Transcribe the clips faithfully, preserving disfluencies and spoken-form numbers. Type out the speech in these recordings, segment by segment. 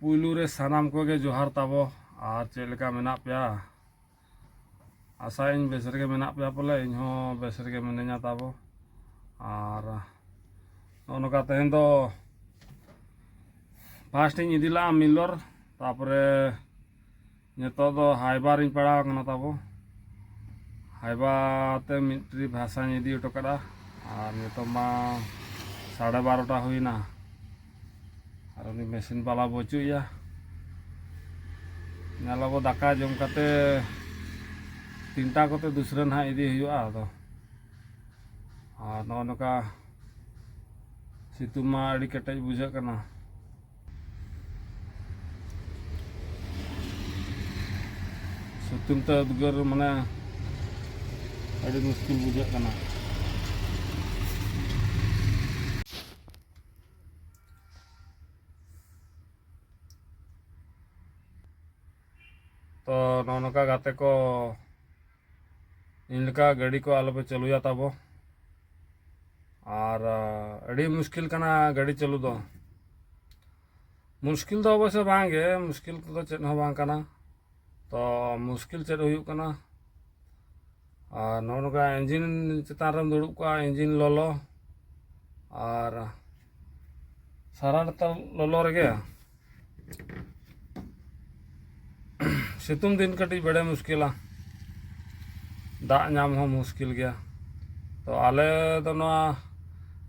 ᱯᱩᱭᱞᱩ ᱨᱮ ᱥᱟᱱᱟᱢ ᱠᱚᱜᱮ ᱡᱚᱦᱟᱨ ᱛᱟᱵᱚ᱾ ᱟᱨ ᱪᱮᱫ ᱞᱮᱠᱟ ᱢᱮᱱᱟᱜ ᱯᱮᱭᱟ? ᱟᱥᱟᱭᱟᱹᱧ ᱵᱮᱥ ᱨᱮᱜᱮ ᱢᱮᱱᱟᱜ ᱯᱮᱭᱟ ᱯᱟᱞᱮ᱾ ᱤᱧ ᱦᱚᱸ ᱵᱮᱥ ᱨᱮᱜᱮ ᱢᱤᱱᱟᱹᱧᱟ ᱛᱟᱵᱚ᱾ ᱟᱨ ᱱᱚᱜᱼᱚ ᱱᱚᱝᱠᱟ ᱛᱮᱦᱮᱧ ᱫᱚ first ᱤᱧ ᱤᱫᱤ ᱞᱟᱜᱼᱟ ᱢᱤᱞᱚᱨ, ᱛᱟᱯᱚᱨᱮ ᱱᱤᱛᱚᱜ ᱫᱚ ᱦᱟᱭᱵᱟᱨ ᱤᱧ ᱯᱟᱲᱟᱣ ᱟᱠᱟᱱᱟ ᱛᱟᱵᱚ᱾ ᱦᱟᱭᱵᱟ ᱛᱮ ᱢᱤᱫ ᱴᱨᱤᱯ ᱦᱟᱥᱟᱧ ᱤᱫᱤ ᱦᱚᱴᱚ ᱠᱟᱫᱟ᱾ ᱟᱨ ᱱᱤᱛᱚᱜ ᱢᱟ ᱥᱟᱲᱮ ᱵᱟᱨᱚᱴᱟ ᱦᱩᱭᱱᱟ᱾ ᱟᱨ ᱩᱱᱤ ᱢᱮᱥᱤᱱ ᱵᱟᱞᱟ ᱵᱟᱹᱪᱩᱜ ᱮᱭᱟ᱾ ᱧᱮᱞ ᱟᱵᱚ ᱫᱟᱠᱟ ᱡᱚᱢ ᱠᱟᱛᱮ ᱛᱤᱱᱴᱟ ᱠᱚᱛᱮ ᱫᱩᱥᱨᱟᱹ ᱱᱟᱦᱟᱜ ᱤᱫᱤ ᱦᱩᱭᱩᱜᱼᱟ᱾ ᱟᱫᱚ ᱟᱨ ᱱᱚᱜᱼᱚ ᱱᱚᱝᱠᱟ ᱥᱤᱛᱩᱝ ᱢᱟ ᱟᱹᱰᱤ ᱠᱮᱴᱮᱡ ᱵᱩᱡᱷᱟᱹᱜ ᱠᱟᱱᱟ᱾ ᱥᱤᱛᱩᱝ ᱛᱮ ᱩᱫᱽᱜᱟᱹᱨ ᱢᱟᱱᱮ ᱟᱹᱰᱤ ᱢᱩᱥᱠᱤᱞ ᱵᱩᱡᱷᱟᱹᱜ ᱠᱟᱱᱟ᱾ ᱛᱚ ᱱᱚᱜᱼᱚ ᱱᱚᱝᱠᱟ ᱜᱟᱛᱮ ᱠᱚ, ᱤᱧ ᱞᱮᱠᱟ ᱜᱟᱹᱰᱤ ᱠᱚ ᱟᱞᱚᱯᱮ ᱪᱟᱹᱞᱩᱭᱟ ᱛᱟᱵᱚ᱾ ᱟᱨ ᱟᱹᱰᱤ ᱢᱩᱥᱠᱤᱞ ᱠᱟᱱᱟ ᱜᱟᱹᱰᱤ ᱪᱟᱹᱞᱩ ᱫᱚ᱾ ᱢᱩᱥᱠᱤᱞ ᱫᱚ ᱚᱵᱚᱥᱥᱳᱭ ᱵᱟᱝ ᱜᱮ, ᱢᱩᱥᱠᱤᱞ ᱠᱚᱫᱚ ᱪᱮᱫ ᱦᱚᱸ ᱵᱟᱝ ᱠᱟᱱᱟ᱾ ᱛᱚ ᱢᱩᱥᱠᱤᱞ ᱪᱮᱫ ᱦᱩᱭᱩᱜ ᱠᱟᱱᱟ? ᱟᱨ ᱱᱚᱜᱼᱚ ᱱᱚᱝᱠᱟ ᱤᱧᱡᱤᱱ ᱪᱮᱛᱟᱱ ᱨᱮᱢ ᱫᱩᱲᱩᱵ ᱠᱚᱜᱼᱟ, ᱤᱧᱡᱤᱱ ᱞᱚᱞᱚ ᱟᱨ ᱥᱟᱨᱟ ᱱᱮᱛᱟᱨ ᱞᱚᱞᱚ ᱨᱮᱜᱮ᱾ ᱥᱤᱛᱩᱝ ᱫᱤᱱ ᱠᱟᱹᱴᱤᱡ ᱵᱮᱲᱮ ᱢᱩᱥᱠᱤᱞᱟ, ᱫᱟᱜ ᱧᱟᱢ ᱦᱚᱸ ᱢᱩᱥᱠᱤᱞ ᱜᱮᱭᱟ᱾ ᱛᱚ ᱟᱞᱮ ᱫᱚ ᱱᱚᱣᱟ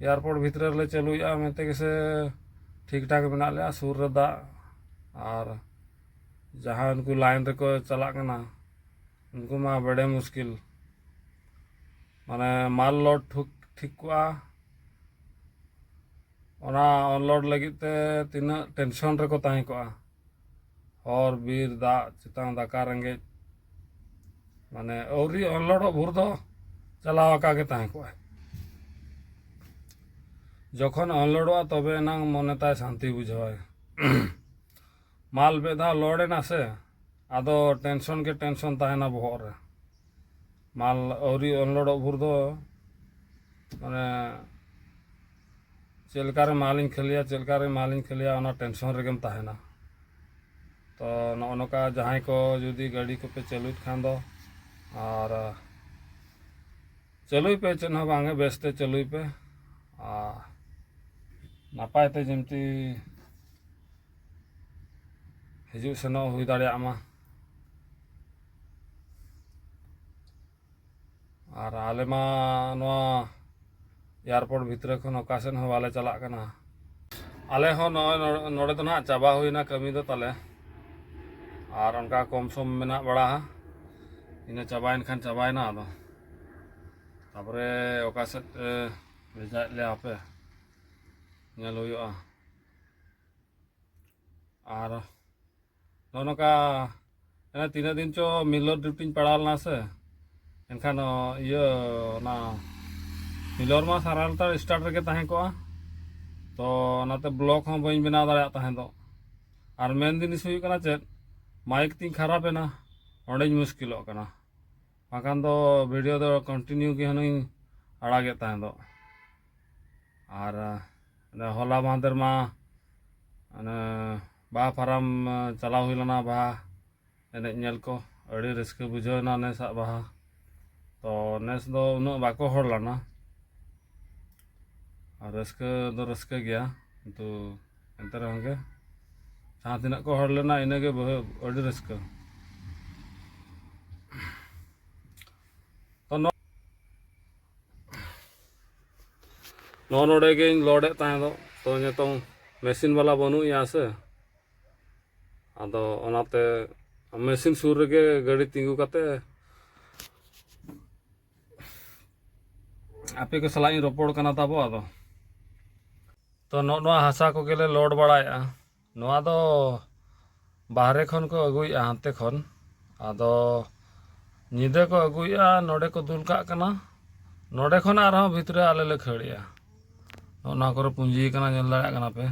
ᱮᱭᱟᱨᱯᱳᱨᱴ ᱵᱷᱤᱛᱨᱤ ᱨᱮᱞᱮ ᱪᱟᱹᱞᱩᱭᱮᱫᱼᱟ ᱢᱮᱱᱛᱮ ᱜᱮᱥᱮ ᱴᱷᱤᱠ ᱴᱷᱟᱠ ᱢᱮᱱᱟᱜ ᱞᱮᱭᱟ᱾ ᱥᱩᱨ ᱨᱮ ᱫᱟᱜ, ᱟᱨ ᱡᱟᱦᱟᱸᱭ ᱩᱱᱠᱩ ᱞᱟᱭᱤᱱ ᱨᱮᱠᱚ ᱪᱟᱞᱟᱜ ᱠᱟᱱᱟ ᱩᱱᱠᱩ ᱢᱟ ᱵᱮᱲᱮ ᱢᱩᱥᱠᱤᱞ᱾ ᱢᱟᱱᱮ ᱢᱟᱞ ᱞᱳᱰ ᱴᱷᱩᱠ ᱴᱷᱤᱠ ᱠᱚᱜᱼᱟ, ᱚᱱᱟ ᱟᱱᱞᱳᱰ ᱞᱟᱹᱜᱤᱫ ᱛᱮ ᱛᱤᱱᱟᱹᱜ ᱴᱮᱱᱥᱚᱱ ᱨᱮᱠᱚ ᱛᱟᱦᱮᱸ ᱠᱚᱜᱼᱟ᱾ ᱦᱚᱨ ᱵᱤᱨ ᱫᱟᱜ ᱪᱮᱛᱟᱱ ᱫᱟᱠᱟ ᱨᱮᱸᱜᱮᱡ, ᱢᱟᱱᱮ ᱟᱹᱣᱨᱤ ᱟᱱᱞᱳᱰᱚᱜ ᱵᱷᱳᱨ ᱫᱚ ᱪᱟᱞᱟᱣ ᱟᱠᱟ ᱜᱮ ᱛᱟᱦᱮᱸ ᱠᱚᱜᱼᱟᱭ᱾ ᱡᱚᱠᱷᱚᱱ ᱟᱱᱞᱳᱰᱚᱜᱼᱟ ᱛᱚᱵᱮ ᱮᱱᱟᱝ ᱢᱚᱱᱮ ᱛᱟᱭ ᱥᱟᱱᱛᱤ ᱵᱩᱡᱷᱟᱹᱣᱟᱭ᱾ ᱢᱟᱞ ᱢᱤᱫ ᱫᱷᱟᱣ ᱞᱳᱰ ᱮᱱᱟ ᱥᱮ, ᱟᱫᱚ ᱴᱮᱱᱥᱚᱱ ᱜᱮ ᱴᱮᱱᱥᱚᱱ ᱛᱟᱦᱮᱱᱟ ᱵᱚᱦᱚᱜ ᱨᱮ᱾ ᱢᱟᱞ ᱟᱹᱣᱨᱤ ᱟᱱᱞᱳᱰᱚᱜ ᱵᱷᱳᱨ ᱫᱚ ᱢᱟᱱᱮ ᱪᱮᱫ ᱞᱮᱠᱟᱨᱮ ᱢᱟᱞᱤᱧ ᱠᱷᱟᱹᱞᱤᱭᱟ, ᱪᱮᱫ ᱞᱮᱠᱟᱨᱮ ᱢᱟᱞᱤᱧ ᱠᱷᱟᱹᱞᱤᱭᱟ, ᱚᱱᱟ ᱴᱮᱱᱥᱚᱱ ᱨᱮᱜᱮᱢ ᱛᱟᱦᱮᱱᱟ᱾ ᱛᱚ ᱱᱚᱜᱼᱚ ᱱᱚᱝᱠᱟ ᱡᱟᱦᱟᱸᱭ ᱠᱚ ᱡᱩᱫᱤ ᱜᱟᱹᱰᱤ ᱠᱚᱯᱮ ᱪᱟᱹᱞᱩᱭᱮᱫ ᱠᱷᱟᱱ ᱫᱚ, ᱟᱨ ᱪᱟᱹᱞᱩᱭ ᱯᱮ, ᱪᱮᱫ ᱦᱚᱸ ᱵᱟᱝ, ᱵᱮᱥᱛᱮ ᱪᱟᱹᱞᱩᱭ ᱯᱮ᱾ ᱟᱨ ᱱᱟᱯᱟᱭ ᱛᱮ ᱡᱮᱢᱛᱤ ᱦᱤᱡᱩᱜ ᱥᱮᱱᱚᱜ ᱦᱩᱭ ᱫᱟᱲᱮᱭᱟᱜ ᱢᱟ᱾ ᱟᱨ ᱟᱞᱮ ᱢᱟ ᱱᱚᱣᱟ ᱮᱭᱟᱨᱯᱳᱨᱴ ᱵᱷᱤᱛᱨᱤ ᱠᱷᱚᱱ ᱚᱠᱟ ᱥᱮᱫ ᱦᱚᱸ ᱵᱟᱞᱮ ᱪᱟᱞᱟᱜ ᱠᱟᱱᱟ᱾ ᱟᱞᱮ ᱦᱚᱸ ᱱᱚᱜᱼᱚᱭ ᱱᱚ-, ᱱᱚᱰᱮ ᱫᱚ ᱱᱟᱦᱟᱜ ᱪᱟᱵᱟ ᱦᱩᱭᱱᱟ ᱠᱟᱹᱢᱤ ᱫᱚ ᱛᱟᱞᱮ᱾ ᱟᱨ ᱚᱱᱠᱟ ᱠᱚᱢ ᱥᱚᱢ ᱢᱮᱱᱟᱜ ᱵᱟᱲᱟ, ᱤᱱᱟᱹ ᱪᱟᱵᱟᱭᱮᱱ ᱠᱷᱟᱱ ᱪᱟᱵᱟᱭᱮᱱᱟ᱾ ᱟᱫᱚ ᱛᱟᱯᱚᱨᱮ ᱚᱠᱟ ᱥᱮᱫ ᱮ ᱵᱷᱮᱡᱟᱭᱮᱫ ᱞᱮᱭᱟ ᱦᱟᱯᱮ ᱧᱮᱞ ᱦᱩᱭᱩᱜᱼᱟ᱾ ᱟᱨ ᱱᱚᱜᱼᱚ ᱱᱚᱝᱠᱟ, ᱦᱮᱸ, ᱛᱤᱱᱟᱹᱜ ᱫᱤᱱ ᱪᱚ ᱢᱤᱞᱚᱨ ᱰᱤᱭᱩᱴᱤᱧ ᱯᱟᱲᱟᱣ ᱞᱮᱱᱟ ᱥᱮ, ᱮᱱᱠᱷᱟᱱ, ᱚ, ᱤᱭᱟᱹ, ᱚᱱᱟ ᱢᱤᱞᱚᱨ ᱢᱟ ᱥᱟᱨᱟ ᱞᱮᱛᱟᱲ ᱥᱴᱟᱨᱴ ᱨᱮᱜᱮ ᱛᱟᱦᱮᱸ ᱠᱚᱜᱼᱟ, ᱛᱚ ᱚᱱᱟᱛᱮ ᱵᱞᱚᱠ ᱦᱚᱸ ᱵᱟᱹᱧ ᱵᱮᱱᱟᱣ ᱫᱟᱲᱮᱭᱟᱜ ᱛᱟᱦᱮᱸ ᱫᱚ᱾ ᱟᱨ ᱢᱮᱱ ᱡᱤᱱᱤᱥ ᱦᱩᱭᱩᱜ ᱠᱟᱱᱟ ᱪᱮᱫ, ᱢᱟᱭᱤᱠ ᱛᱤᱧ ᱠᱷᱟᱨᱟᱯ ᱮᱱᱟ, ᱚᱸᱰᱮᱧ ᱢᱩᱥᱠᱤᱞᱚᱜ ᱠᱟᱱᱟ, ᱵᱟᱝᱠᱷᱟᱱ ᱫᱚ ᱵᱷᱤᱰᱤᱭᱳ ᱫᱚ ᱠᱚᱱᱴᱤᱱᱤᱭᱩ ᱜᱮ ᱦᱩᱱᱟᱹᱝ ᱟᱲᱟᱜᱮᱫ ᱛᱟᱦᱮᱸ ᱫᱚ᱾ ᱟᱨ, ᱚᱱᱮ ᱦᱚᱞᱟ ᱢᱟᱦᱫᱮᱨ ᱢᱟ ᱚᱱᱮ ᱵᱟᱦᱟ ᱯᱷᱟᱨᱟᱢ ᱪᱟᱞᱟᱣ ᱦᱩᱭ ᱞᱮᱱᱟ, ᱵᱟᱦᱟ ᱮᱱᱮᱡ ᱧᱮᱞ ᱠᱚ ᱟᱹᱰᱤ ᱨᱟᱹᱥᱠᱟᱹ ᱵᱩᱡᱷᱟᱹᱣ ᱮᱱᱟ ᱱᱮᱥᱟᱜ ᱵᱟᱦᱟ᱾ ᱛᱚ ᱱᱮᱥ ᱫᱚ ᱩᱱᱟᱹᱜ ᱵᱟᱠᱚ ᱦᱚᱲ ᱞᱮᱱᱟ, ᱟᱨ ᱨᱟᱹᱥᱠᱟᱹ ᱫᱚ ᱨᱟᱹᱥᱠᱟᱹ ᱜᱮᱭᱟ, ᱠᱤᱱᱛᱩ ᱮᱱᱛᱮ ᱨᱮᱦᱚᱸ ᱜᱮ ᱡᱟᱦᱟᱸ ᱛᱤᱱᱟᱹᱜ ᱠᱚ ᱦᱚᱲ ᱞᱮᱱᱟ ᱤᱱᱟᱹᱜᱮ ᱵᱟᱹᱦᱩ-, ᱟᱹᱰᱤ ᱨᱟᱹᱥᱠᱟᱹ᱾ ᱛᱚ ᱱᱚ-, ᱱᱚᱜᱼᱚ ᱱᱚᱰᱮ ᱜᱤᱧ ᱞᱳᱰᱮᱫ ᱛᱟᱦᱮᱸ ᱫᱚ, ᱛᱚ ᱱᱤᱛᱚᱝ ᱢᱮᱥᱤᱱ ᱵᱟᱞᱟ ᱵᱟᱹᱱᱩᱜ ᱮᱭᱟ ᱥᱮ, ᱟᱫᱚ ᱚᱱᱟᱛᱮ ᱢᱮᱥᱤᱱ ᱥᱩᱨ ᱨᱮᱜᱮ ᱜᱟᱹᱰᱤ ᱛᱤᱸᱜᱩ ᱠᱟᱛᱮ ᱟᱯᱮ ᱠᱚ ᱥᱟᱞᱟᱜ ᱤᱧ ᱨᱚᱯᱚᱲ ᱠᱟᱱᱟ ᱛᱟᱵᱚ᱾ ᱟᱫᱚ ᱛᱚ ᱱᱚᱜᱼᱚ ᱱᱚᱣᱟ ᱦᱟᱥᱟ ᱠᱚᱜᱮᱞᱮ ᱞᱳᱰ ᱵᱟᱲᱟᱭᱮᱫᱼᱟ᱾ ᱱᱚᱣᱟ ᱫᱚ ᱵᱟᱦᱨᱮ ᱠᱷᱚᱱ ᱠᱚ ᱟᱹᱜᱩᱭᱮᱫᱼᱟ, ᱦᱟᱱᱛᱮ ᱠᱷᱚᱱ᱾ ᱟᱫᱚ ᱧᱤᱫᱟᱹ ᱠᱚ ᱟᱹᱜᱩᱭᱮᱫᱼᱟ, ᱱᱚᱰᱮ ᱠᱚ ᱫᱩᱞ ᱠᱟᱜ ᱠᱟᱱᱟ, ᱱᱚᱰᱮ ᱠᱷᱚᱱ ᱟᱨᱦᱚᱸ ᱵᱷᱤᱛᱨᱤ ᱟᱞᱮ ᱞᱮ ᱠᱷᱟᱹᱲᱮᱜᱼᱟ᱾ ᱱᱚᱜᱼᱚ ᱱᱚᱣᱟ ᱠᱚᱨᱮ ᱯᱩᱸᱡᱤ ᱠᱟᱱᱟ, ᱧᱮᱞ ᱫᱟᱲᱮᱭᱟᱜ ᱠᱟᱱᱟ ᱯᱮ᱾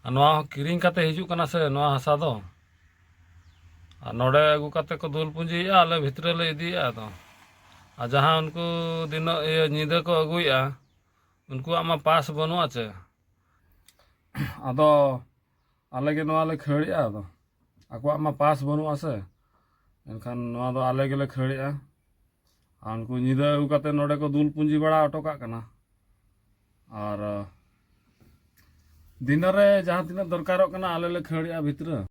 ᱟᱨ ᱱᱚᱣᱟ ᱦᱚᱸ ᱠᱤᱨᱤᱧ ᱠᱟᱛᱮ ᱦᱤᱡᱩᱜ ᱠᱟᱱᱟ ᱥᱮ ᱱᱚᱣᱟ ᱦᱟᱥᱟ ᱫᱚ, ᱟᱨ ᱱᱚᱰᱮ ᱟᱹᱜᱩ ᱠᱟᱛᱮ ᱠᱚ ᱫᱩᱞ ᱯᱩᱸᱡᱤᱭᱮᱫᱼᱟ, ᱟᱞᱮ ᱵᱷᱤᱛᱨᱤ ᱞᱮ ᱤᱫᱤᱭᱮᱫᱼᱟ᱾ ᱟᱫᱚ ᱟᱨ ᱡᱟᱦᱟᱸ ᱩᱱᱠᱩ ᱫᱤᱱᱟᱹᱜ ᱤᱭᱟᱹ ᱧᱤᱫᱟᱹ ᱠᱚ ᱟᱹᱜᱩᱭᱮᱫᱼᱟ, ᱩᱱᱠᱩᱣᱟᱜ ᱢᱟ ᱯᱟᱥ ᱵᱟᱹᱱᱩᱜᱼᱟ ᱪᱮ᱾ ᱟᱫᱚ ᱟᱞᱮ ᱜᱮ ᱱᱚᱣᱟ ᱞᱮ ᱠᱷᱟᱹᱲᱮᱜᱼᱟ᱾ ᱟᱫᱚ ᱟᱠᱚᱣᱟᱜ ᱢᱟ ᱯᱟᱥ ᱵᱟᱹᱱᱩᱜᱼᱟ ᱥᱮ, ᱮᱱᱠᱷᱟᱱ ᱱᱚᱣᱟ ᱫᱚ ᱟᱞᱮ ᱜᱮᱞᱮ ᱠᱷᱟᱹᱲᱮᱜᱼᱟ᱾ ᱟᱨ ᱩᱱᱠᱩ ᱧᱤᱫᱟᱹ ᱟᱹᱜᱩ ᱠᱟᱛᱮ ᱱᱚᱰᱮ ᱠᱚ ᱫᱩᱞ ᱯᱩᱸᱡᱤ ᱵᱟᱲᱟ ᱦᱚᱴᱚ ᱠᱟᱜ ᱠᱟᱱᱟ᱾ ᱟᱨ ᱫᱤᱱᱟᱹ ᱨᱮ ᱡᱟᱦᱟᱸ ᱛᱤᱱᱟᱹᱜ ᱫᱚᱨᱠᱟᱨᱚᱜ ᱠᱟᱱᱟ ᱟᱞᱮ ᱞᱮ ᱠᱷᱟᱹᱲᱮᱜᱼᱟ ᱵᱷᱤᱛᱨᱤ᱾